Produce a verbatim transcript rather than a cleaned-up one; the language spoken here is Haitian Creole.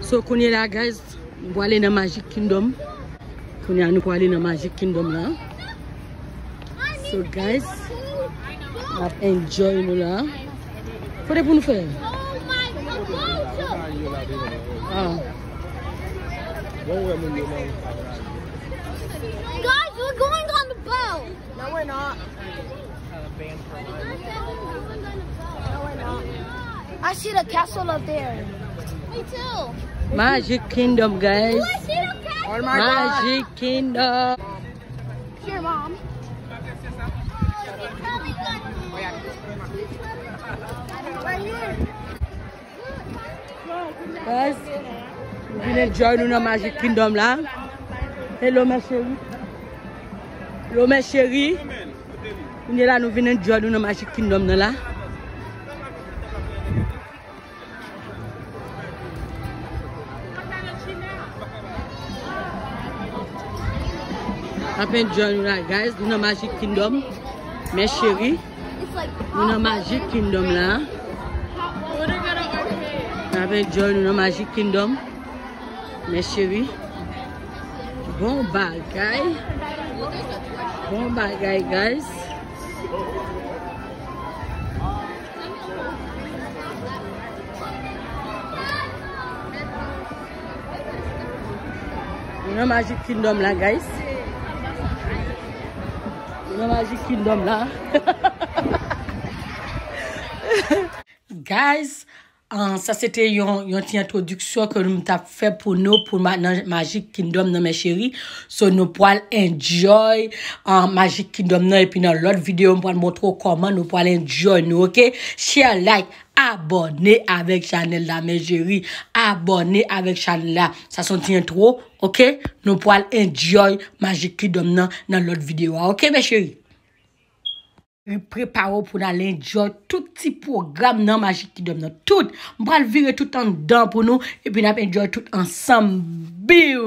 So, kounye la, guys, nou prale nan Magic Kingdom. Kounye a, nou prale nan Magic Kingdom la. So, guys, n ap enjoy nou la. Kote pou nou fè? Ah. Guys, we're going on the boat. No, we're not. I see the castle up there. Me too. Magic Kingdom, guys. Oh, I see the castle. Oh my God. Magic Kingdom. Here, Mom. Right here. Guys, nou vin enjoy nou nan Magic Kingdom la. Hello, ma chérie. Hello, ma chérie. Kounye la, nou vin enjoy nou nan Magic Kingdom nan la. N ap enjoy nou la, guys. Nou nan Magic Kingdom. Mes chéries. Nou nan Magic Kingdom la. N ap enjoy nou nan Magic Kingdom. Mes chéries. Bon bagay. Bon bagay, guys. Nou nan Magic Kingdom la, guys. Nou nan Magic Kingdom la. Guys, ah, sa se te yon, yon ti entwodiksyon ke nou t ap fè pou nou, pou ma-, nan Magic Kingdom nan, mes chéries. So, nou pral enjoy, ah, Magic Kingdom nan, epi nan lòt videyo, m pral montre w kòman nou pral enjoy nou, ok? Share, like, abòne avèk chanèl la, mes chéries. Abòne avèk chanèl la. Sa se yon ti entwo, ok? Nou pral enjoy Magic Kingdom nan, nan lòt videyo a, ok, mes chéries? Prepare w pou n al enjoy tout ti pwogram nan Magic Kingdom nan. Tout. M pral vire tout anndan pou nou, epi n ap enjoy tout ansanm. Biw!